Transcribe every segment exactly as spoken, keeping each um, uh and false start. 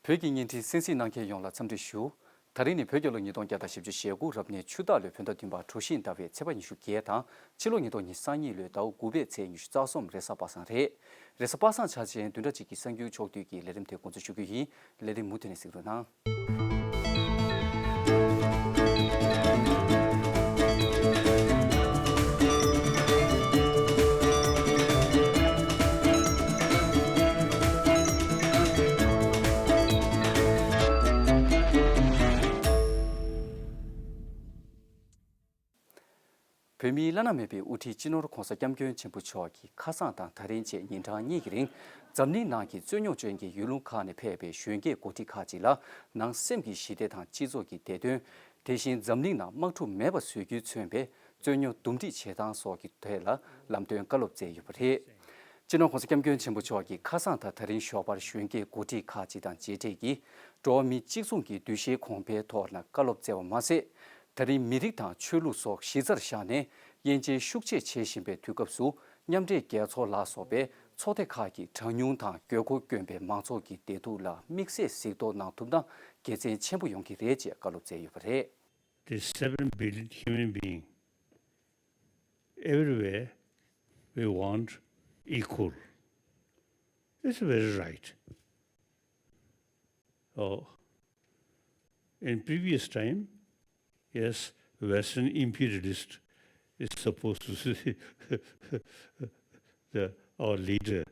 བོད་ཀྱི་བརྙན་འཕྲིན་གསན་གཟིགས་གནང་མཁན་ཡོངས་ལ་འཚམས་འདྲི་ཞུ། ད་རིང་ནི་བོད་རྒྱལ་ལོ་ཉིས་སྟོང་བརྒྱ་དང་བཞི་བཅུ་ཞེ་དགུ་རབ་གནས་ཆུ་སྟག་ལོའི་བོད་ཟླ་བདུན་པ་གྲོ་བཞིན་ཟླ་བའི་ཚེས་པ་ཉི་ཤུ་བརྒྱད་དང་ཕྱི་ལོ་ཉིས་སྟོང་ཉི་ཤུ་རྩ་གཉིས་ལོའི་ཟླ་བ་དགུ་པའི་ཚེས་ཉི་ཤུ་རྩ་གསུམ་རེས་གཟའ་པ་སངས་རེད། རེས་གཟའ་པ་སངས་འཆར་ཅན་བདུན་ཕྲག་གཅིག་གི་གསར་འགྱུར་ཕྱོགས་བསྡུས་ཀྱི་ལས་རིམ་དེ་འགོ་འཛུགས་ཞུ་རྒྱུ་ཡིན། ལས་རིམ་མུ་མཐུད་ནས་གཟིགས་རོགས་གནང་། བོད་མིའི་བླ་ན་མེད་པའི་དབུ་ཁྲིད་སྤྱི་ནོར་༧གོང་ས་༧སྐྱབས་མགོན་ཆེན་པོ་མཆོག་གིས་ཁ་སང་དང་ད་རིང་བཅས་ཉིན་གྲངས་གཉིས་ཀྱི་རིང་འཛམ་གླིང་ནང་གི་རྩོད་རྙོག་ཅན་གྱི་ཡུལ་ལུང་ཁག་ནས་ཕེབས་པའི་གཞོན་སྐྱེས་འགོ་ཁྲིད་ཁག་ཅིག་ལ་ནང་སེམས་ཀྱི་ཞི་བདེ་དང་སྤྱི་ཚོགས་ཀྱི་བདེ་དོན། དེ་བཞིན་འཛམ་གླིང་ནང་དམག་འཁྲུག་མེད་པ་བཟོ་རྒྱུས་མཚོན་པའི་རྩོད་རྙོག་འདུམ་འགྲིག་བྱེད་སྟངས་སོགས་ཀྱི་ཐད་ལ་ལམ་སྟོན་བཀའ་སློབ་སྩལ་ཡོད་པ་རེད། སྤྱི་ནོར་༧གོང་ས་༧སྐྱབས་མགོན་ཆེན་པོ་མཆོག་གིས་ཁ་སང་དང་ད་རིང་ཞོགས་པར་གཞོན་སྐྱེས་འགོ་ཁྲིད་ཁག་ཅིག་དང་མཇལ་འཕྲད་ཀྱིས་འགྲོ་བ་མི་གཅིག་མཚུངས་ཀྱི་འདུ་ཤེས་གོང་འཕེལ་ཐོག་ལ་བཀའ་སློབ་སྩལ་བ་མ་ཟད། ད་རིང་མི་རིགས་དང་ཆོས་ལུགས་སོགས་གཞི་རྩར་བཞག་ནས་དབྱེ་འབྱེད་ཤུགས་ཆེ་བྱེད་བཞིན་པའི་དུས་སྐབས་སུ་མཉམ་འབྲེལ་རྒྱལ་ཚོགས་ལ་སོགས་པའི་ཚོགས་སྡེ་ཁག་གིས་གྲངས་ཉུང་དང་དགོས་མཁོ་དཀོན་པའི་མང་ཚོགས་ཀྱི་བདེ་སྡུག་ལ་དམིགས་བསལ་གཟིགས་རྟོག་གནང་ཐུབ་ན་དགེ་མཚན་ཆེན་པོ་ཡོང་གི་རེད་ཅེས་བཀའ་སློབ་སྩལ་ཡོད་པ་རེད། The seven billion human being, everywhere we want equal. It's very right. Oh, in previous time, yes, Western imperialist is supposed to say the, our leader,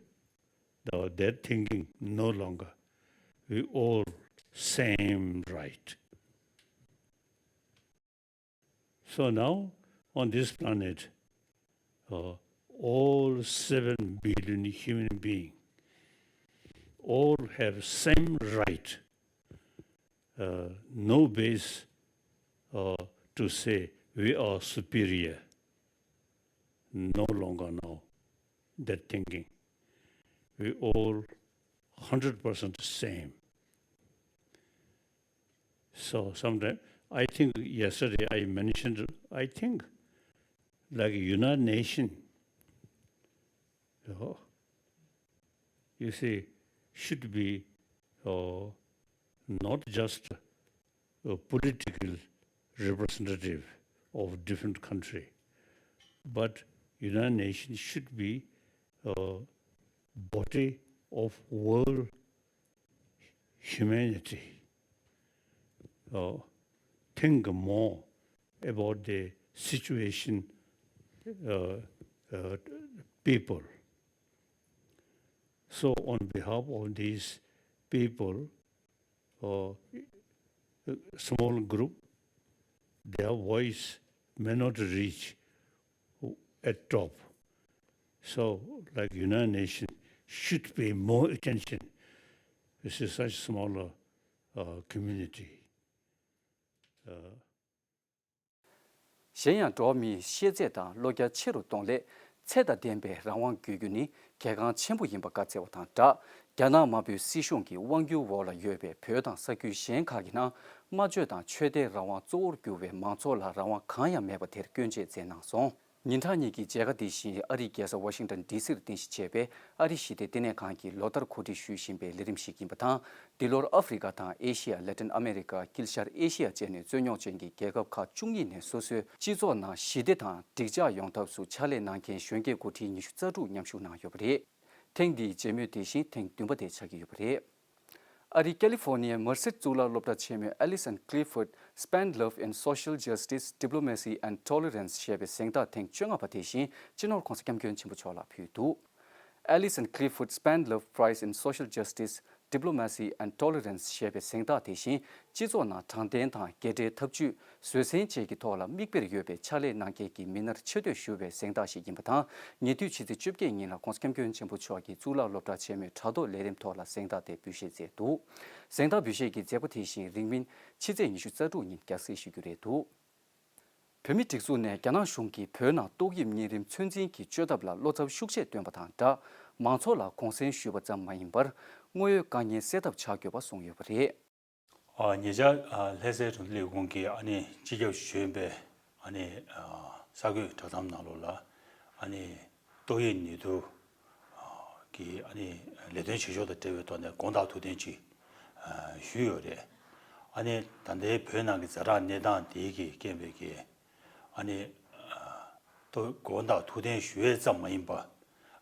the, that thinking no longer. We all same right. So now, on this planet, uh, all seven billion human beings all have same right, uh, no base, uh, to say we are superior. No longer now that thinking. We all hundred percent same. So sometimes, I think yesterday I mentioned, I think, like, United Nation, you know, you see, should be, uh, not just a political representative of different country, but United Nations should be a body of world humanity, uh, think more about the situation, uh, uh, people. So on behalf of these people, uh, small group, their voice may not reach at top. So, like, United Nations should pay more attention. This is such smaller, uh, community. Uh, གཞན་ཡང་འགྲོ་བ་མིའི་ཤེས་ཚད་དང་བློ་རྒྱ་ཆེ་རུ་གཏོང་སླད་ཚད་དང་ལྡན་པའི་རང་དབང་དགོས་རྒྱུ་ནི་གལ་འགངས་ཆེན་པོ་ཡིན་པ་བཀའ་སྩལ་བ་དང་སྦྲགས། རྒྱ་ནག་དམར་པོའི་སྲིད་གཞུང་གི་དབང་སྒྱུར་འོག་ལ་ཡོད་པའི་བོད་དང་ས་ཁུལ་གཞན་ཁག་གི་ནང་སྨྲ་བརྗོད་དང་ཆོས་དད་རང་དབང་གཙོ་བོར་གྱུར་བའི་མང་ཚོགས་ལ་རང་དབང་གང་ཡང་མེད་པ་དེར་སྐྱོན་བརྗོད་མཛད་གནང་སོང་། ཉིན་གྲངས་གཉིས་ཀྱི་མཇལ་ཁ་འདི་བཞིན་ཨ་རིའི་རྒྱལ་ས་ཝ་ཤིང་ཏོན་ཌི་སིར་རྟེན་གཞི་བྱས་པའི་ཨ་རི་ཞི་བདེ་ལྟེ་གནས་ཁང་གིས་ལོ་ལྟར་གོ་སྒྲིག་ཞུ་བཞིན་པའི་ལས་རིམ་ཞིག་ཡིན་པ་དང་། འདི་ལོར་ཨ་ཧྥེ་རི་ཀ་དང་ཨེ་ཤི་ཡ། ལ་ཏིན་ཨ་མེ་རི་ཀ། དཀྱིལ་ཤར་ཨེ་ཤི་ཡ་བཅས་ནས་རྩོད་རྙོག་ཅན་གྱི་རྒྱལ་ཁབ་ཁག་བཅུ་གཉིས་ནས་སོ་སོའི་སྤྱི་ཚོགས་ནང་ཞི་བདེ་དང་འགྲིག་འཇགས་ཡོང་ཐབས་སུ་ཕྱག་ལས་གནང་མཁན་གཞོན་སྐྱེས་འགོ་ཁྲིད་ཉི་ཤུ་རྩ་དྲུག་མཉམ་ཞུགས་གནང་ཡོད་པ་རེད། ཐེངས་འདིའི་མཇལ་མོལ་དེ་བཞིན་ཐེངས་བདུན་པ་དེ་ཆགས་ཀྱི་ཡོད་པ་རེད། ཨ་རིའི་ཀ་ལི་ཧྥོར་ནི་ཡའི་མར་སིཌ་གཙུག་ལག་སློབ་གྲྭ་ཆེན་མོའི་Allison Clifford Spend Love in Social Justice, Diplomacy and Tolerance ཞེས་པའི་གཟེངས་རྟགས་ཐེངས་བཅོ་ལྔ་པ་དེ་བཞིན་སྤྱི་ནོར་༧གོང་ས་༧སྐྱབས་མགོན་ཆེན་པོ་མཆོག་ལ་ཕུལ་འདུག Allison Clifford Spend Love Prize in Social Justice, Diplomacy and Tolerance ཞེས་པའི་གཟེངས་རྟགས་དེ་བཞིན་སྤྱི་ཚོགས་ནང་དྲང་བདེན་དང་རྒྱལ་སྒྲའི་ཐབས་ཇུས། བཟོད་བསྲན་བཅས་ཀྱི་ཐོག་ལ་མིག་དཔེར་ཡོད་པའི་ཕྱག་ལས་གནང་མཁན་གྱི་མི་སྣར་ཆེ་བསྟོད་ཞུ་བའི་གཟེངས་རྟགས་ཤིག་ཡིན་པ་དང་། ཉེ་དུས་ཕྱི་ཚེས་བཅོ་བརྒྱད་ཉིན་ལ་༧གོང་ས་༧སྐྱབས་མགོན་ཆེན་པོ་མཆོག་གིས་གཙུག་ལག་སློབ་གྲྭ་ཆེན་མོའི་དྲ་ཐོག་ལས་རིམ་ཐོག་ལ་གཟེངས་རྟགས་དེ་འབུལ་བཞེས་མཛད་འདུག་གཟེངས་རྟགས་འབུལ་བཞེས་ཀྱི་མཛད་སྒོ་དེ་བཞིན་རིང་མིན་ཕྱི་ཚེས་ཉི་ཤུ་རྩ་དྲུག་ཉིན་རྒྱལ་སྲིད་ཞུ་རྒྱུ་རེད་འདུག་བོད་མིའི་སྒྲིག་འཛུགས་ནས་རྒྱ་ནག་གཞུང་གིས་བོད་ནང་ཏོག་དབྱིབས་གཉན་རིམས་ཚོད་འཛིན་གྱི་བཅོས་ཐབས་ལ་བློ་འཚབ་ཤུགས་ཆེ་བཏོན་པ་དང་སྦྲགས། མང་ཚོགས་ལ་དགོངས་སེལ་ཞུས་པ་ཙམ་མ་ཡིན་པར། དངོས་ཡོད་དཀའ་ངལ་སེལ་ཐབས་བྱ་དགོས་པ་གསུངས་ཡོད་པ་རེད། ཨ། ཉེ་ཆར། ཨ། ལྷ་སའི་གྲོང་སྡེ་ལས་ཁུངས་ཀྱིས་ཨ་ནི་སྤྱི་ཁྱབ་གཞོན་པས་ཨ་ནི། ཨ། གསར་འགོད་བསྒྲགས་གཏམ་ནང་ལོགས་ལ་ཨ་ནི་ཏོག་དབྱིབས་ནད་དུག་ཨ། གི་ཨ་ནི་ལས་དོན་བྱེད་ཕྱོགས་དང་འབྲེལ་བའི་ཐོག་ནས་དགོངས་དག་ཐུགས་བདེན་ཅིག་ཨ། ཞུས་ཡོད་རེད། ཨ་ནི་ད་ལྟའི་བོད་ནང་གི་ཛ་དྲག་གནས་སྟངས་དེ་གི་རྐྱེན་པས་ཀྱི་ཨ་ནི་ཐུགས་དགོངས་དག་ཐུགས་བདེན་ཞུ་ཡས་ཙམ་མ་ཡིན་པ།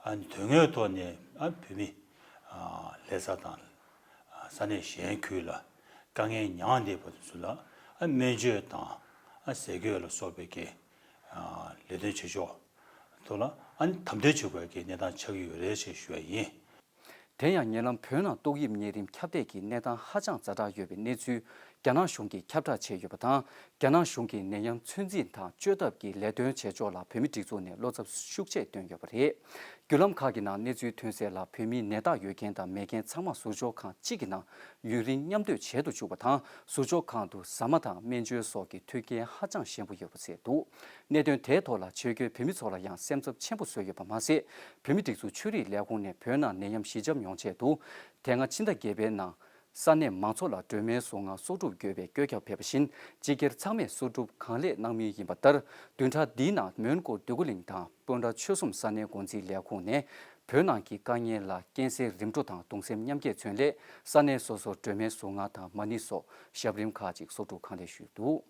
ཨ་ནི་དོན་དངོས་ཐོག་ནས་ཨ་བོད་མི་ལྷ་ས་དང་ས་གནས་གཞན་ཁུལ་ལ་དཀའ་ངལ་མྱངས་བསྡད་པ་དེ་ཚོ་ལ་ཨ་སྨན་བཅོས་དང་ཨ་ཟས་གོས་ལ་སོགས་པའི་གི་ལས་དོན་བྱེད་ཕྱོགས་ཐོག་ལ་ཨ་ནི་དམ་དོན་བྱེད་དགོས་ཀྱི་གནས་སྟངས་ཆགས་ཀྱི་ཡོད་རེད་ཅེས་ཞུ་བ་ཡིན། དེ་ཡང་ཉེ་ལམ་བོད་ནང་ཏོག་དབྱིབས་གཉན་རིམས་ཁྱབ་གདལ་གྱི་གནས་སྟངས་ཧ་ཅང་ཛ་དྲག་ཡོད་པའི་གནས་ཚུལ་རྒྱ་ནག་གཞུང་གིས་ཁྱབ་བསྒྲགས་བྱས་ཡོད་པ་དང་། རྒྱ་ནག་གཞུང་གིས་ནད་ཡམས་ཚོད་འཛིན་དང་བཅོས་ཐབས་ཀྱི་ལས་དོན་བྱེད་ཕྱོགས་ལ་བོད་མི་སྒྲིག་འཛུགས་ནས་བློ་འཚབ་ཤུགས་ཆེ་བཏོན་ཡོད་པ་རེད། བརྒྱུད་ལམ་ཁག་གི་ནང་གནས་ཚུལ་ཐོན་གསལ་ལ། བོད་མིའི་ནད་རྟགས་ཡོད་མཁན་དང་མེད་མཁན་ཚང་མ་ཟུར་འཇོག་ཁང་གཅིག་གི་ནང་ཡུན་རིང་མཉམ་སྡོད་བྱེད་དུ་བཅུག་པ་དང་། ཟུར་འཇོག་ཁང་དུ་ཟ་མ་དང་སྨན་བཅོས་སོགས་ཀྱི་མཐུན་རྐྱེན་ཧ་ཅང་ཞན་པོ་ཡོད་པ་གསལ་འདུག་གནད་དོན་དེའི་ཐོག་ལ་ཆོས་བརྒྱུད་བོད་མི་ཚོ་ལ་ཡང་སེམས་འཚབ་ཆེན་པོ་བཟོས་ཡོད་པ་མ་ཟད། བོད་མི་སྒྲིག་འཛུགས་ཆོས་རིག་ལས་ཁུངས་ནས་བོད་ནང་ནད་ཡམས་ཞི་འཇམ་ཡོང་ཆེད་དུ། དེ་སྔ་ཕྱི་ཟླ་བརྒྱད་པའི་ནང་ས་གནས་མང་ཚོགས་ལ་སྒྲོལ་མའི་གཟུངས་སྔགས་གསོག་སྒྲུབ་དགོས་པའི་བཀོད་ཁྱབ་ཕེབས་པ་བཞིན། སྤྱི་སྒེར་ཚང་མས་གསོག་སྒྲུབ་གང་ལེགས་གནང་མུས་ཡིན་པ་ལྟར། བདུན་ཕྲག་འདིའི་ནང་མོན་གྷོ་འདོད་རྒུ་གླིང་དང་སྤོན་ཊ་ཆོལ་གསུམ་ས་གནས་འགོ་འཛིན་ལས་ཁུངས་ནས་བོད་ནང་གི་དཀའ་ངལ་ལ་རྐྱེན་སེལ་རིམ་གྲོ་དང་གདུང་སེམས་མཉམ་སྐྱེད་མཚོན་སླད། ས་གནས་སོ་སོར་སྒྲོལ་མའི་གཟུངས་སྔགས་དང་མ་ཎི་སོགས་ཞབས་རིམ་ཁག་ཅིག་གསོག་སྒྲུབ་གང་ལེགས་ཞུས་འདུག་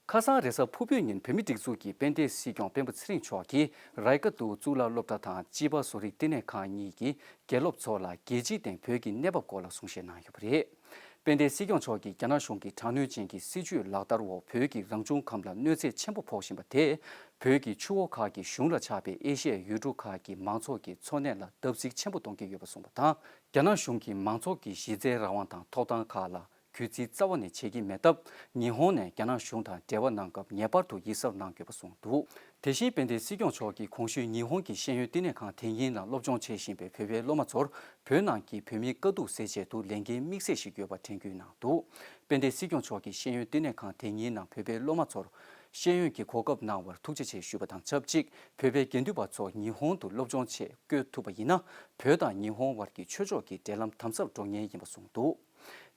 ཁ་སང་རེས་གཟའ་ཕུར་བུའི་ཉིན་བོད་མིའི་སྒྲིག་འཛུགས་ཀྱི་དཔལ་ལྡན་སྲིད་སྐྱོང་སྤེན་པ་ཚེ་རིང་མཆོག་གིས་རའི་ཀ་ཏུ་གཙུག་ལག་སློབ་གྲྭ་དང་ཅི་པ་བཟོ་རིག་བསྟི་གནས་ཁང་གཉིས་ཀྱི་དགེ་སློབ་ཚོ་ལ་རྒྱལ་སྤྱིའི་སྟེང་བོད་ཀྱི་གནས་བབ་སྐོར་ལ་གསུང་བཤད་གནང་ཡོད་པ་རེད། དཔལ་ལྡན་སྲིད་སྐྱོང་མཆོག་གིས་རྒྱ་ནག་གཞུང་གི་དྲག་གནོན་ཅན་གྱི་སྲིད་བྱུས་ལག་བསྟར་འོག་བོད་ཀྱི་རང་བྱུང་ཁམས་ལ་གནོད་འཚེ་ཆེན་པོ་ཕོག་བཞིན་པ་དེས། བོད་ཀྱི་ཆུ་བོ་ཁག་གི་གཞུང་ལ་ཆགས་པའི་ཨེ་ཤི་ཡའི་ཡུལ་གྲུ་ཁག་གི་མང་ཚོགས་ཀྱི་འཚོ་གནས་ལ་བརྡབ་གསིག་ཆེན་པོ་གཏོང་གི་ཡོད་པ་གསུངས་པ་དང་། རྒྱ་ནག་གཞུང་གིས་མང་ཚོགས་ཀྱི་གཞི་རྩའི་རང་དབང་དང་ཐོབ་ཐང་ཁག་ལ། གུས་བརྩི་རྩ་བ་ནས་བྱེད་ཀྱི་མེད་སྟབས། ཉི་ཧོང་ནས་རྒྱ་ནག་གཞུང་དང་འབྲེལ་བ་གནང་སྐབས་ངེས་པར་དུ་ཡིད་གཟབ་གནང་དགོས་པ་གསུངས་འདུག་དེ་བཞིན་དཔལ་ལྡན་སྲིད་སྐྱོང་མཆོག་གིས་གོང་ཞུས་ཉི་ཧོང་གི་ཤེས་ཡོན་བསྟི་གནས་ཁང་དེ་ཉིད་ནང་སློབ་སྦྱོང་བྱེད་བཞིན་པའི་བོད་པའི་སློབ་མ་ཚོར་བོད་ནང་གི་བོད་མིའི་དཀའ་སྡུག་སེལ་ཆེད་དུ་ལས་འགན་དམིགས་བསལ་ཞིག་ཡོད་པ་དྲན་སྐུལ་གནང་འདུག་དཔལ་ལྡན་སྲིད་སྐྱོང་མཆོག་གིས་ཤེས་ཡོན་བསྟི་གནས་ཁང་དེ་ཉིད་ནང་བོད་པའི་སློབ་མ་ཚོར་ཤེས་ཡོན་གྱི་གོ་སྐབས་གནང་བར་ཐུགས་རྗེ་ཆེ་ཞུས་པ་དང་ཆབས་ཅིག་བོད་པའི་དགེ་འདུན་པ་ཚོ་ཉི་ཧོང་དུ་སློབ་སྦྱོང་ཆེད་བསྐྱོད་ཐུབ་པ་ཡིན་ན། བོད་དང་ཉི་ཧོང་བར་གྱི་ཆོས་ཕྱོགས་ཀྱི་འབྲེལ་ལམ་དམ་ཟབ་འགྲོ་ངེས་ཡིན་པ་གསུངས་འདུག་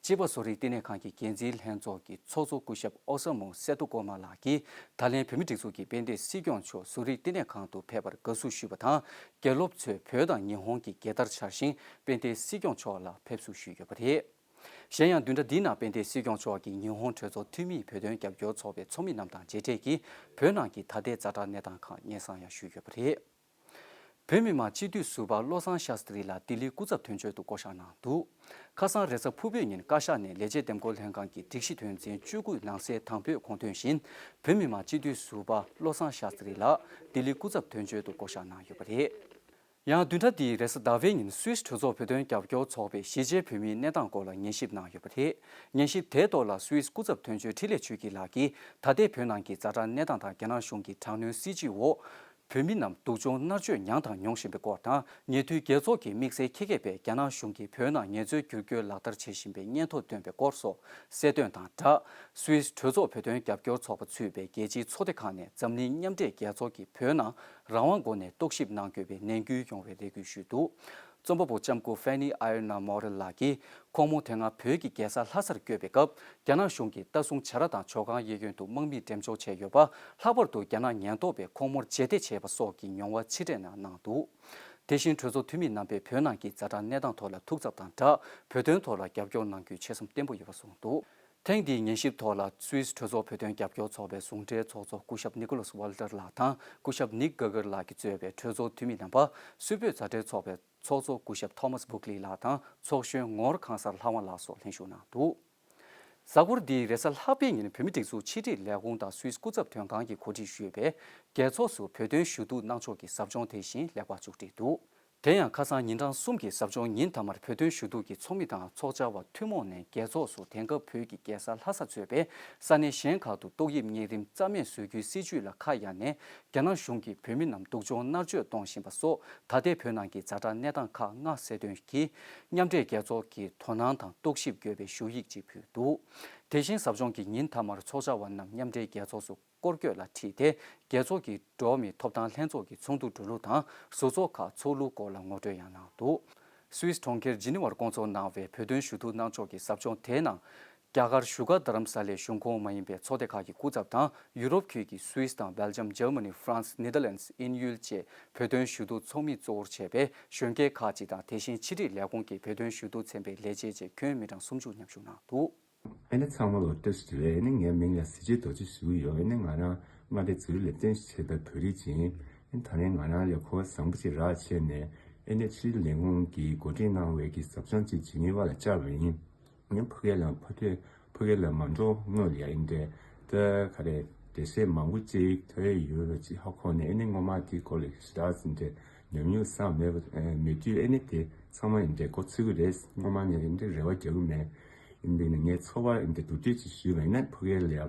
ཅི་པ་བཟོ་རིག་བསྟི་གནས་ཁང་གི་འགན་འཛིན་ལྷན་ཚོགས་ཀྱི་ཚོགས་གཙོ་སྐུ་ཞབས་ཨོ་ས་མུ་སེ་ཏུ་ཀོ་མ་ལགས་ཀྱིས། ད་ལན་བོད་མིའི་སྒྲིག་འཛུགས་ཀྱི་དཔལ་ལྡན་སྲིད་སྐྱོང་མཆོག་བཟོ་རིག་བསྟི་གནས་ཁང་དུ་ཕེབས་པར་དགའ་བསུ་ཞུས་པ་དང་། དགེ་སློབ་ཚོས་བོད་དང་ཉི་ཧོང་གི་རྒྱལ་དར་འཕྱར་ཞིང་། དཔལ་ལྡན་སྲིད་སྐྱོང་མཆོག་ལ་ཕེབས་བསུ་ཞུས་ཡོད་པ་རེད། གཞན་ཡང་། བདུན་ཕྲག་འདིའི་ནང་དཔལ་ལྡན་སྲིད་སྐྱོང་མཆོག་གིས་ཉི་ཧོང་གྲོས་ཚོགས་འཐུས་མིའི་བོད་དོན་རྒྱབ་སྐྱོར་ཚོགས་པའི་ཚོགས་མི་རྣམས་དང་མཇལ་འཕྲད་ཀྱིས། བོད་ནང་གི་ད་ལྟའི་ཛ་དྲག་གནས་སྟངས་ཁག་སྙན་སེང་ཡང་ཞུས་ཡོད་པ་རེད། བོད་མི་མང་སྤྱི་འཐུས་ཟུར་པ་བློ་བཟང་ཤཱསྟྲི་ལགས་ལྡི་ལི་སྐུ་ཚབ་དོན་གཅོད་དུ་བསྐོ་གཞག་གནང་འདུག་ཁ་སང་རེས་གཟའ་ཕུར་བུའི་ཉིན་བཀའ་ཤག་ནས་ལས་བྱེད་འདེམས་བསྐོ་ལྷན་ཁང་གི་སྒྲིག་གཞི་དོན་ཚན་བཅུ་དགུ་ནང་གསལ་དང་པོའི་དགོངས་དོན་བཞིན། བོད་མི་མང་སྤྱི་འཐུས་ཟུར་པ་བློ་བཟང་ཤཱསྟྲི་ལགས་ལྡི་ལི་སྐུ་ཚབ་དོན་གཅོད་དུ་བསྐོ་གཞག་གནང་ཡོད་པ་རེད། ཡང་བདུན་ཕྲག་འདིའི་རེས་གཟའ་ཟླ་བའི་ཉིན་སུད་སི་གྲོས་ཚོགས་བོད་དོན་རྒྱབ་སྐྱོར་ཚོགས་པས་གཞིས་བྱེས་བོད་མིའི་གནས་སྟངས་སྐོར་ལ་ཉན་ཞིབ་གནང་ཡོད་པ་རེད། ཉན་ཞིབ་དེའི་ཐོག་ལ་སུད་སི་སྐུ་ཚབ་དོན་གཅོད་འཕྲིན་ལས་ཆོས་སྐྱིད་ལགས་ཀྱིས། ད་ལྟའི་བོད་ནང་གི་ཛ་དྲག་གནས་སྟངས་དང་། རྒྱ་ནག་གཞུང་གི་དྲག་གནོན་སྲིད་བྱུས་འོག་བོད་མི་རྣམས་སྡུག་སྦྱོང་མནར་གཅོད་མྱངས་དང་མྱོང་བཞིན་པའི་སྐོར་དང་། ཉེ་དུས་རྒྱལ་ཚོགས་ཀྱི་དམིགས་བསལ་ཁྱད་ཁྱེར་པས་རྒྱ་ནག་གཞུང་གིས་བོད་ནང་ངལ་རྩོལ་བསྒྱུར་བཀོད་ལག་བསྟར་བྱེད་བཞིན་པའི་སྙན་ཐོ་བཏོན་པའི་སྐོར་སོགས་གསལ་སྟོན་དང་སྦྲགས། སུད་སི་གྲོས་ཚོགས་བོད་དོན་རྒྱབ་སྐྱོར་ཚོགས་པ་ཚུད་པའི་རྒྱལ་སྤྱིའི་ཚོགས་སྡེ་ཁག་ནས་འཛམ་གླིང་མཉམ་འབྲེལ་རྒྱལ་ཚོགས་ཀྱིས་བོད་ནང་རང་དབང་སྒོ་ནས་རྟོག་ཞིབ་གནང་དགོས་པའི་ནན་སྐུལ་ཡོང་བའི་རེ་སྐུལ་ཞུས་འདུག་རྩོམ་པ་པོ་ལྕམ་སྐུ་ཧྥེ་ནི་ཨ་ཡར་ན་མོ་རེལ་ལགས་ཀྱིས། ཁོང་མོ་དེ་སྔ་བོད་ཀྱི་རྒྱལ་ས་ལྷ་སར་བསྐྱོད་པའི་སྐབས། རྒྱ་ནག་གཞུང་གིས་ལྟ་སྲུང་བྱ་ར་དང་ཇོ་ཁང་གཡས་གཡོན་དུ་དམག་མིས་འགྲེམས་འཇོག་བྱས་ཡོད་པ། ལྷག་པར་དུ་རྒྱ་ནག་ཉེན་རྟོག་པས་ཁོང་མོར་རྗེས་འདེད་བྱས་པ་སོགས་ཀྱི་མྱོང་བ་ཕྱིར་སྤྲད་གནང་གནང་འདུག་དེ་བཞིན་གྲོས་ཚོགས་འཐུས་མི་རྣམ་པས་བོད་ནང་གི་ཛ་དྲག་གནས་སྟངས་ཐོག་ལ་ཐུགས་འཚབ་དང་སྦྲགས། བོད་དོན་ཐོག་ལ་རྒྱབ་སྐྱོར་གནང་རྒྱུའི་ཆེད་སེམས་བརྟན་པོ་ཡོད་པ་གསུངས་འདུག་ཐེངས་འདིའི་ཉན་ཞིབ་ཐོག་ལ་སུད་སི་གྲོས་ཚོགས་བོད་དོན་རྒྱབ་སྐྱོར་ཚོགས་པའི་ཟུང་འབྲེལ་ཚོགས་གཙོ་སྐུ་ཞབས་ནི་ཀོ་ལོ་སི་ཝལ་ཏར་ལགས་དང་། སྐུ་ཞབས་ནིག་གྷ་གྷར་ལགས་ཀྱིས་གཙོས་པའི་གྲོས་ཚོགས་འཐུས་མི་རྣམ་པ། སུད་བོད་མཛའ་འབྲེལ་ཚོགས་པའི་ཚོགས་གཙོ་སྐུ་ཞབས་ཐོ་མཱས་བུག་ལི་ལགས་དང་། ཚོགས་གཞོན་ངོར་ཁང་གསར་ལྷ་དབང་ལགས་སོགས་ལྷན་ཞུགས་གནང་འདུག་གཟའ་འཁོར་འདིའི་རེས་གཟའ་ལྷག་པའི་ཉིན་བོད་མིའི་སྒྲིག་འཛུགས་ཕྱི་དྲིལ་ལས་ཁུངས་དང་སུད་སི་སྐུ་ཚབ་དོན་ཁང་གིས་གོ་སྒྲིག་ཞུས་པའི་རྒྱལ་ཚོགས་སུ་བོད་དོན་ཞུ་གཏུག་གནང་ཕྱོགས་ཀྱི་ཟབ་སྦྱོང་དེ་བཞིན་ལེགས་པར་མཇུག་བསྒྲིལ་འདུག་དེ་ཡང་ཁ་སང་ཉིན་གྲངས་གསུམ་གྱི་ཟབ་སྦྱོང་ཉིན་མཐའ་མར་བོད་དོན་ཞུ་གཏུག་གི་ཚོགས་མི་དང་ཚོགས་བཅར་བ་ཐུན་མོང་ནས་རྒྱལ་ཚོགས་སུ་དེང་སྐབས་བོད་ཀྱི་རྒྱལ་ས་ལྷ་ས་གཙོས་པའི་ས་གནས་གཞན་ཁག་ཏུ་ཏོག་དབྱིབས་གཉན་རིམས་རྩ་མེད་བཟོ་རྒྱུའི་སྲིད་བྱུས་ལ་ཁ་གཡར་ནས། རྒྱ་ནག་གཞུང་གིས་བོད་མི་རྣམས་སྡུག་སྦྱོང་མནར་གཅོད་གཏོང་བཞིན་པ་སོགས། ད་ལྟའི་བོད་ནང་གི་ཛ་དྲག་གནས་སྟངས་ཁག་ལྔ་གསལ་སྟོན་གྱིས། མཉམ་འབྲེལ་རྒྱལ་ཚོགས་ཀྱིས་དོ་སྣང་དང་རྟོག་ཞིབ་དགོས་པའི་ཞུ་ཡིག་ཅིག་ཕུལ་འདུག་དེ་བཞིན་ཟབ་སྦྱོང་གི་ཉིན་མཐའ་མར་ཚོགས་བཅར་བ་རྣམས་མཉམ་འབྲེལ་རྒྱལ་ཚོགས་སུ་སྐོར་སྐྱོད་ལ་ཁྲིད་དེ། རྒྱལ་ཚོགས་ཀྱི་འགྲོ་བ་མིའི་ཐོབ་ཐང་ལྷན་ཚོགས་ཀྱི་ཚོགས་འདུ་གྲོལ་ལུགས་དང་། ཟུར་ཚོགས་ཁག་ཚོགས་ལུགས་སྐོར་ལ་ངོ་སྤྲོད་ཡང་གནང་འདུག་སུད་སི་གྲོང་ཁྱེར་ཇི་ནི་ཝར་བསྐོང་ཚོགས་གནང་བའི་བོད་དོན་ཞུ་གཏུག་གནང་ཕྱོགས་ཀྱི་ཟབ་སྦྱོང་དེའི་ནང་། རྒྱ་གར་བཞུགས་སྒར་རྡ་རམ་ས་ལའི་གཞུང་ཁོངས་མ་ཡིན་པའི་ཚོགས་སྡེ་ཁག་གི་སྐུ་ཚབ་དང་ཡུ་རོབ་ཁུལ་གྱི་སུད་སི་དང་སྦེལ་ཇམ། འཇར་མ་ནི། ཧྥ་རན་སི། ནེ་དར་ལེན་སི། དབྱིན་ཡུལ་བཅས་བོད་དོན་ཞུ་གཏུག་ཚོགས་མི་གཙོ་བོར་བྱས་པའི་གཞོན་སྐྱེས་ཁག་ཅིག་དང་དེ་བཞིན་ཕྱི་དྲིལ་ལས་ཁུངས་ཀྱི་བོད་དོན་ཞུ་གཏུག་ཚན་པའི་ལས་བྱེད་བཅས་ཁྱོན་མི་གྲངས་སུམ་ཅུ་མཉམ་ཞུགས་གནང་འདུག། ཨེ་ནི་ཚང་མ་ལ་བཀྲ་ཤིས་བདེ་ལེགས། ཨེ་ནི་ངའི་མིང་ལ་གཟི་བརྗིད་རྡོ་རྗེ་ཞུ་གི་ཡོད། ཨེ་ནི་ང་རང་མངའ་སྡེ་ཟུར་ལེབ་ཙེན་ཞིག་བྱས་པའི་བོད་རིགས་ཅིག་ཡིན། ཨེ་ནི་ད་རིང་ང་རང་ལ་གོ་བཟང་པོ་ཅིག་རག་བྱས་ནས་ཨེ་ནི་ཕྱིའི་ལས་ཁུངས་ཀྱིས་གོ་སྒྲིག་གནང་བའི་གི་ཟབ་སྦྱོང་ཅིག་ཇི་ནི་ཝ་ལ་བཅར་བ་ཡིན། ངས་ཕ་གིར་ལ་ཕ་ཐོས་ཕ་གིར་ལ་མ་འགྲོ་སྔོན་ལ་ཡ་ཨེ་འདྲས་ད་ག་རེ་འགྲེལ་བཤད་མང་པོ་ཅིག་ཐོས་ཡོད་པ་ཅིག་ཧ་གོ་ནས་ཨེ་ནི་སྔོན་མ་དེ་སྐོར་ལ་ཞེ་དྲག་ཟིན་འདྲས་ཉམས་མྱོང་བསགས་མེད་པ་མེད་དུས་ཨེ་ནི་དེ་ཚང་མ་ཨེ་འདྲས་འགོ་ཚུགས་ཀྱི་རེད། སྔོན་མ་ནས་ཨེ་འདྲས་རེ་བ་རྒྱག་གི་མེད། ཡིན་པས་ན་ངས་ཚོར་བ་འདི་བསྡུ་སྒྲིག་ཅིག་ཞུས་པ་ཡིན་ན། ཕ་གིར་ལ་ཡ་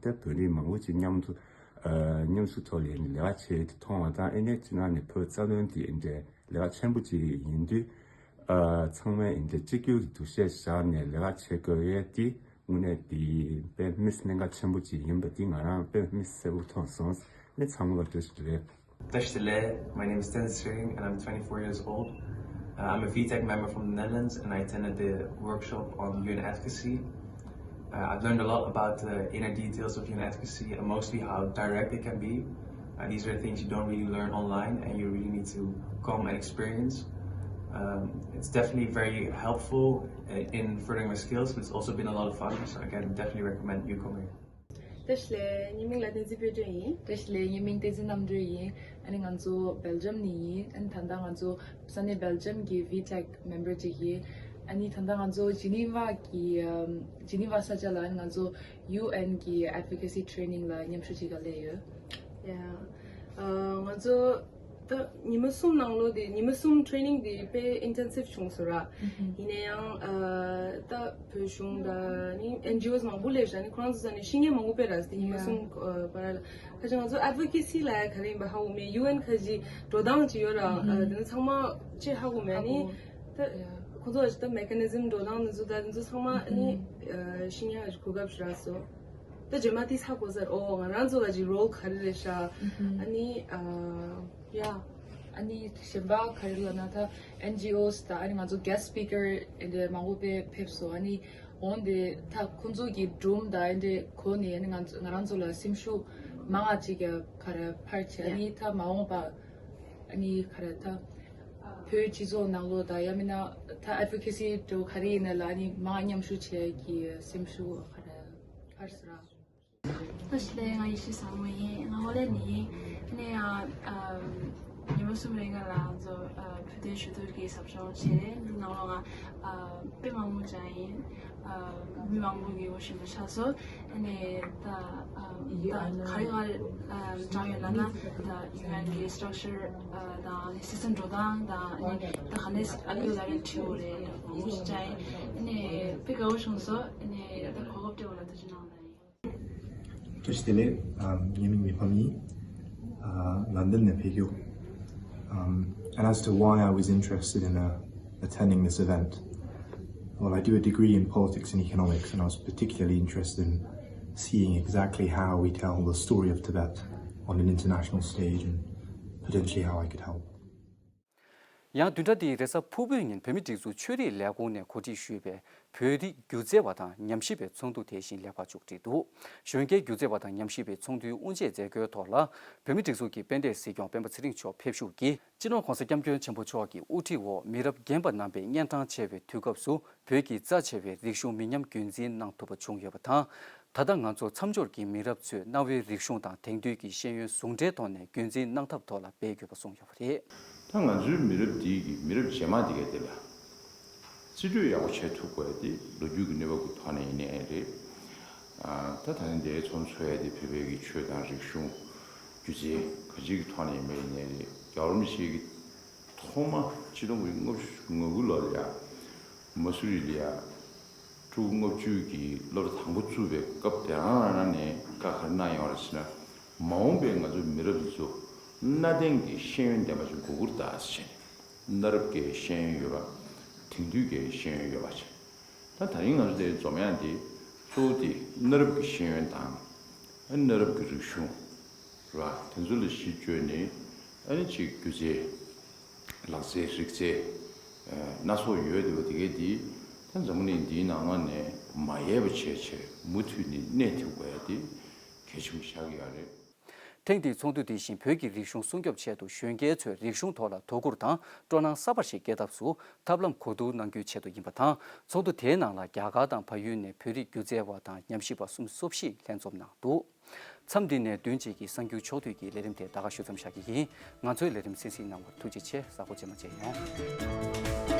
ད་བོད་རིགས་མང་པོ་ཅིག་མཉམ་དུ་ཨ་མཉམ་ཞུགས་ཐོག་ལ་ལས་ཀ་བྱེད་དེ་མཐོང་བ་དང་། ཨེ་ནས་སྤྱི་ནང་ནས་བོད་རྩ་དོན་དེ་ཨེ་འདྲའི་ལས་ཀ་ཆེན་པོ་ཅིག་ཡིན་དུས། ཨ་ཚང་མས་ཨེ་འདྲའི་གཅིག་གྱུར་གྱི་འདུ་ཤེས་བཞག་ནས་ལས་ཀ་བྱེད་དགོས་ཡས་དེ་དངོས་གནས་དེ་དཔེ་མི་སྲིད་གནད་འགག་ཆེན་པོ་ཅིག་ཡིན་པ་དེ་ང་རང་དཔེ་མི་སྲིད་གསལ་པོ་མཐོང་སོང་། ཨེ་ནས་ཚང་མ་ལ་བཀྲ་ཤིས་བདེ་ལེགས། བཀྲ་ཤིས་བདེ་ལེགས། My name is Tenzin Sering and I'm twenty-four years old. Uh, I'm a V Tech member from the Netherlands and I attended the workshop on U N advocacy. Uh, I've learned a lot about the inner details of U N advocacy and mostly how direct it can be. Uh, these are things you don't really learn online and you really need to come and experience. Um, it's definitely very helpful uh, in furthering my skills, but it's also been a lot of fun, so I can definitely recommend you coming. བཀྲ་ཤིས་བདེ་ལེགས། ངའི་མིང་ལ་བསྟན་འཛིན་དཔལ་སྒྲོན་ཡིན། བཀྲ་ཤིས་བདེ་ལེགས། ངའི་མིང་བསྟན་འཛིན་རྣམ་གྲོལ་ཡིན། ཨ་ནི་ང་ཚོ་སྦེལ་ཇམ་ནས་ཡིན། ཨ་ནི་ད་ལྟ་ང་ཚོ་ས་གནས་སྦེལ་ཇམ་གྱི་V Tech member ཅིག་ཡིན། ཨ་ནི་ད་ལྟ་ང་ཚོ་ཇི་ནི་ཝ་གི་ཨམ་ཇི་ནི་ཝ་ས་ཆ་ལ་ཨ་ནི་ང་ཚོ་U N གི་advocacy training ལ་མཉམ་ཞུགས་བྱེད་ག་སླེབས་ཡོད། ཡ། ཨ་ང་ཚོ་ད་ཉི་མ་གསུམ་ནང་ལོ་དེ་ཉི་མ་གསུམ་training དེ་དཔེ་intensive བྱུང་སོང་ར། ཡིན་ན་ཡང་ཨ་ད་བོད་གཞུང་དང་ནི་N G Os མང་པོ་སླེབས་ཤག་ནི་ཁོ་རང་ཚོ་ས་ནས་ཤེས་མཁན་མང་པོ་དཔེ་ར་དེ་ཉི་མ་གསུམ་ཨ་བར་ལ། ཁ་ཅིག་ང་ཚོ་advocacy ལ་ཡ་ག་རེ་ཡིན་པ་ཧ་གོ་མེད། U N ཁ་ཅིག་འགྲོ་སྟངས་ཅིག་ཡོད་ར། ཨ་དེ་ཚང་མ་ཅིག་ཧ་གོ་མེད། ནི་ད་ཁོ་ཚོ་ཅིག་ད་mechanism འགྲོ་སྟངས་དེ་ཚོ་ད་དེ་ཚོ་ཚང་མ་ནི་ཤེས་མཁན་གོ་སྐབས་ཤིག་རག་སོང་། ད་རྗེས་མ་དེ་ཧ་གོ་ཚར། ཨོ་ང་རང་ཚོ་ལ་ཅིག་role ག་རེ་རེད་ཤག་ཨ་ནི་ཨ་ཡ། ཨ་ནི་གཞན་པ་ག་རེ་ལབ་ན་ད་N G Os དང་ཨ་ནི་ང་ཚོ་guest speaker དེ་འདྲ་མང་པོ་དཔེ་ཕེབས་སོང་། ཨ་ནི་འོན་ཏེ་ད་ཁོང་ཚོ་གི་སྒྲུང་དང་ཨ་འདྲ་གོ་ནས་ཨ་ནི་ང་ཚོ་ང་རང་ཚོ་ལ་སེམས་ཤུགས་མང་ང་ཅིག་ག་རེ་འཕར་བྱས། ཨ་ནི་ད་མ་འོངས་པ་ཨ་ནི་ག་རེ་ད་བོད་སྤྱི་ཚོགས་ནང་ལོགས་དང་ཡང་མིན་ན་ད་advocacy འདྲ་བོ་ག་རེ་ཡིན་ན་ལ་ཨ་ནི་མང་མཉམ་ཞུགས་བྱེད་ཀྱི་སེམས་ཤུགས་ག་རེ་འཕར་སོང་ར། བཀྲ་ཤིས་བདེ་ལེགས། ང་ཡེ་ཤེས་བཟང་མོ་ཡིན། ང་ཧོ་ལན་ནས་ཡིན། ཨ་ནི་ཨ་ཉི་མ་གསུམ་རིང་ལ་ང་ཚོ་ཨ་བོད་དོན་ཞུ་གཏུག་གི་ཟབ་སྦྱོང་བྱས། འདི་ནང་ལོགས་ང་ཨ་དཔེ་མང་པོ་སྦྱངས་ཡིན། ཨ་མི་མང་པོ་གིས་ངོ་ཤེས་པ་ཆགས་སོང་། ཨ་ནི་ད་ཨ་ད་ག་རེ་ག་རེ་ཨ་སྦྱངས་ཡོད་ལབ་ན་ད་U N གི་structure ཨ་དང་ཨ་ནི་system འགྲོ་སྟངས་དང་ཨ་ནི་ད་ག་ནས་ཨ་ལུ་ལ་རེ་བྲིས་འོ་རེད། ད་མང་པོ་སྦྱངས་ཡིན། ཨ་ནི་དཔེ་དགའ་པོ་བྱུང་སོང་། ཨ་ནི་ད་གོ་སྐབས་སྤྲད་པ་ལ་ཐུགས་རྗེ་གནང་ལ་ཡིན། བཀྲ་ཤིས་བདེ་ལེགས། ཨམ་ངའི་མིང་མི་ཕམ་ཡིན། ཨ་ལན་ཌན་ནས་ཕེབས་ཡོད། Um, and as to why I was interested in uh, attending this event, well, I do a degree in politics and economics, and I was particularly interested in seeing exactly how we tell the story of Tibet on an international stage and potentially how I could help. ཡང་བདུན་ཕྲག་འདིའི་རེས་གཟའ་ཕུར་བུའི་ཉིན་བོད་མིའི་སྒྲིག་འཛུགས་ཆོས་རིག་ལས་ཁུངས་ནས་གོ་སྒྲིག་ཞུས་པའི་བོད་རིགས་སྒྱུ་རྩལ་བ་དང་ཉམས་ཞིབ་པའི་ཚོགས་འདུ་དེ་བཞིན་ལེགས་པར་མཇུག་བསྒྲིལ་འདུག། གཞོན་སྐྱེས་སྒྱུ་རྩལ་བ་དང་ཉམས་ཞིབ་པའི་ཚོགས་འདུའི་དབུ་འབྱེད་མཛད་སྒོའི་ཐོག་ལ་བོད་མིའི་སྒྲིག་འཛུགས་ཀྱི་དཔལ་ལྡན་སྲིད་སྐྱོང་སྤེན་པ་ཚེ་རིང་མཆོག་ཕེབས་བཞུགས་ཀྱིས་སྤྱི་ནོར་༧གོང་ས་༧སྐྱབས་མགོན་ཆེན་པོ་མཆོག་གི་དབུ་ཁྲིད་འོག་མི་རབས་རྒན་པ་རྣམ་པས་གཉན་འཕྲང་ཆེ་བའི་དུས་སྐབས་སུ་བོད་ཀྱི་རྩ་ཆེ་བའི་རིག་གཞུང་མི་ཉམས་རྒྱུན་འཛིན་གནང་ཐུབ་པ་བྱུང་ཡོད་པ་དང་། ད་ལྟ་ང་ཚོ་མཚམས་སྦྱོར་གྱི་མི་རབས་ཚོས་གནའ་བོའི་རིག་གཞུང་དང་དེང་དུས་ཀྱི་ཤེས་ཡོན་ཟུང་འབྲེལ་ཐོག་ནས་རྒྱུན་འཛིན་གནང་ཐབས་ཐོག་ལ་འབད་དགོས་པ་གསུངས་ཡོད་པ་རེད། ད་ང་ཚོའི་མི་རབས་འདིའི་གི་མི་རབས་རྗེས་མ་འདི་གའི་དེ་ལ་རྩིས་སྤྲོད་ཡག་པོ་བྱེད་ཐུབ་དགོས་ཡ་དེ་ལོ་རྒྱུས་ཀྱི་གནས་བབ་ཀྱི་ཐོག་ནས་ཡིན་ནའི་རེད། ད་ད་ནི་འདིའི་ཚོགས་འཚོགས་ཡ་དེ་བོད་པའི་གི་ཆོས་དང་རིག་གཞུང་སྒྱུ་རྩལ་ག་ཅིའི་གི་ཐོག་ནས་ཡིན་པ་ཡིན་ནའི་རེད། རྒྱལ་བ་རིན་པོ་ཆེ་གི་ཐོག་མ་ཆིག་སྟོང་དགུ་བརྒྱ་ལྔ་བཅུ་ང་དགུ་ལོ་ལ་ཡ་མ་སུ་རི་ལ་ཡ་ཕྲུ་གུ་ལྔ་བཅུ་གི་སློབ་གྲྭ་དང་པོ་བཙུགས་པའི་སྐབས་དེ་རང་རང་ནས་བཀའ་ག་རེ་གནང་ཡོད་རེད་ཟེར་ན། མ་འོངས་པའི་ང་ཚོའི་མི་རབས་འདི་ཚོ་གནའ་དེང་གི་ཤེས་ཡོན་ལྡན་པ་ཞིག་དགོས་ཀྱི་རེད་ད་ཟེར་བྱས་ནས། གནའ་རབས་ཀྱི་ཤེས་ཡོན་ཡོད་པ། དེང་དུས་ཀྱི་ཤེས་ཡོན་ཡོད་པ་བྱས། ད་ད་རིང་ང་ཚོ་དེ་འཛོམས་ཡག་འདི་གཙོ་བོ་དེ་གནའ་རབས་ཀྱི་ཤེས་ཡོན་དང་། ཨ་ནི་གནའ་རབས་ཀྱི་རིག་གཞུང་ར་དེ་ཚོ་ལ་གཞི་བཅོལ་ནས། ཨ་ནི་ཅིག་སྒྱུ་རྩལ། ལག་རྩལ་རིག་རྩལ་སྣ་ཚོགས་ཡོད་བསྡད་པ་དེ་གའི་དེ་ད་འཛམ་བུ་གླིང་འདིའི་ནང་ལོགས་ནས་ མ་ཡལ་བ་བྱས་བྱས་མུ་མཐུད་ནས་གནས་ཐུབ་དགོས་ཡ་དེ་གལ་ཆེན་པོ་ཆགས་ཀྱི་ཡོད་རེད། ཐེངས་འདིའི་ཚོགས་འདུ་དེ་བཞིན་བོད་ཀྱི་རིག་གཞུང་སྲུང་སྐྱོབ་ཆེད་དུ་གཞོན་སྐྱེས་ཚོས་རིག་གཞུང་ཐོག་ལ་དོ་ཁུར་དང་སྤྲོ་སྣང་གསར་པ་ཞིག་སྐྱེ་ཐབས་སུ་ཐབས་ལམ་གོ་བསྡུར་གནང་རྒྱུའི་ཆེད་དུ་ཡིན་པ་དང་། ཚོགས་འདུ་དེའི་ནང་ལ་རྒྱ་གར་དང་བལ་ཡུལ་ནས་བོད་རིགས་སྒྱུ་རྩལ་བ་དང་ཉམས་ཞིབ་པ་སུམ་ཅུ་སོ་བཞི་ལྷན་འཛོམས་གནང་འདུག་མཚམས་འདི་ནས་བདུན་གཅིག་གི་གསར་འགྱུར་ཕྱོགས་བསྡུས་ཀྱི་ལས་རིམ་དེ་ད་ག་ཞུ་མཚམས་བཞག་གི་ཡིན། ང་ཚོའི་ལས་རིམ་གསན་གཟིགས་གནང་བར་ཐུགས་རྗེ་ཆེ། གཟའ་འཁོར་རྗེས་མ་མཇལ་ཡོང་།